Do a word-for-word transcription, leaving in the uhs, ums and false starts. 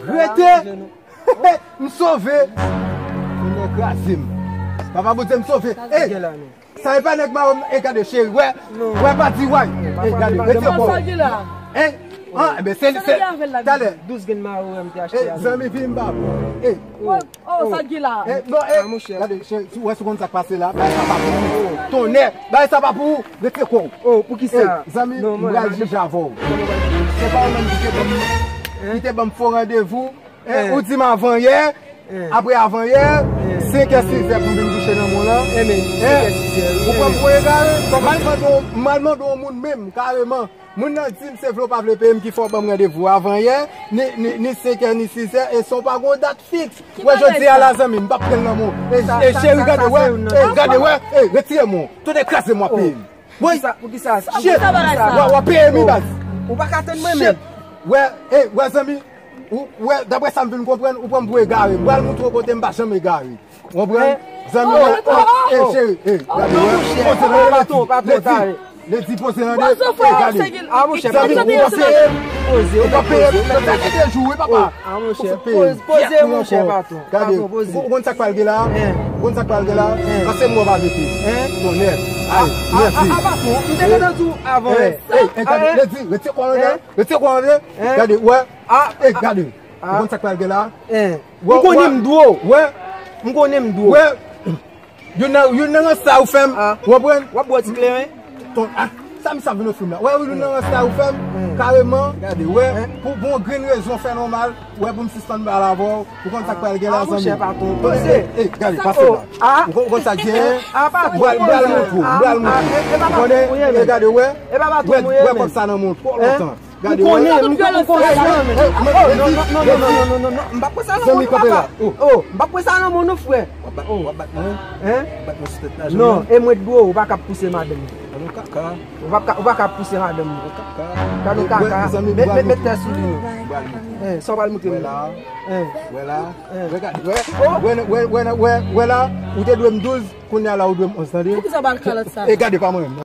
Rete! M sove! Tonnè kraze m. Papa Bondye, m sove. Ey! Sa e pa nèg mawon m, e gade cheri, wè, wè pa di way. E gade, retire kò w. Hein? Ah, enben se, se, talè. Douz grenn mawon m te achte a. Zanmi, vin m ba. Ey. Oh, sa k gen la? Eh, non, eh, gade, cheri, si w wè si w konn sa k pase la, bagay sa pa pou ou. Tonnè, bagay sa pa pou ou. Retire kò w. Oh, poukisa? Zanmi, m pral jije avè w. Se pa ou menm ki te ban m, ki te ban m fo randevou. Eh, ou di m avanyè, apre avanyè, senk è, sis è pou m vin kouche nan men w lan. Eh, ou pran m pou egare. M al mande yon, m al mande yon moun menm, kareman. Moun nan di m se vle w pa vle peye m ki fè w ban m randevou avanyè, ni, ni, ni senk è, ni sis è, e san w pa gen yon dat fiks. Wè jodi a la, zanmi, m p ap pran l nan men w. E, e cheri, gade, wè, e, gade, wè, e, retire men w. Tonnè kraze m, w ap peye m. Woy! Poukisa, poukisa, poukisa? W ap peye m, wi, baz. Ou pa ka tann mwen menm. Wè, e, wè, zanmi, ou, wè, daprè sa m vin konprann, ou pran m pou egare. M pral montre w kote m pa janm egare. Ou konprann? Zanmi, e, cheri, e, gade, wè, poze nan ledi, ledi, poze nan ledi, e, gade. Ah, monchè, zanmi, ou pa peye m, ou pa peye m, nan sa ki de jou, wi, papa. Ah, monchè, poze, poze, monchè, patwon. Gade, ou konn sa k pral gen la? Ou konn sa k pral gen la? Pase m wè w pa vete. Tonnè. Ay, mèsi. Ah, patwon, m te gentan di w avan. E, e, gade, ledi, retire kò w anlè, retire kò w anlè. Gade, wè. E, gade. Ou konn sa k pral gen la? M konnen m dwe w. Wè. M konnen m dwe w. Wè. Youn nan, youn nan rans sa ou fè m. Ou konprann? W ap bwè ti kleren? Ton, ah, sa misye ap vin ofri m la. Wè, youn nan rans sa ou fè m. Kareman, gade, wè. Pou, pou yon grenn rezon fè nòmal, wè, pou m sispann pale avè w. Ou konn sa k pral gen la, zanmi? Monchè, patwon, poze. E, e, gade, pase la. Ou konn, ou konn sa k genyen? M pral, m pral montre w, m pral montre w. Ou konnen, e, gade, wè. Wè, wè kòb sa nan men w twò lontan. Gade, m konnen, m konnen, m konnen. Oh, non, non, non, non, non, non, non, non, non, m p ap pran sa nan men w, papa. Oh, m p ap pran sa nan men w, non, frè. W ap bat, w ap bat mwen? Hein? W ap bat mwen sou tèt la, non, e mwen dwe w, ou pa ka ap pouse madanm mwen. Gade yon kaka. Ou pa ka, ou pa ka ap pouse madanm mwen. Yon kaka. Gade yon kaka. Mèt, mèt, mèt tè sou li. Hein, sa w pral montre m? Wè la. Hein? Wè la. Wè, gade, wè. Wè, wè, wè, wè, wè la. Ou te dwe m douz, kounye a la ou dwe m onz, tande? Poukisa w pa al kalòt sa? E gade pa mwen menm.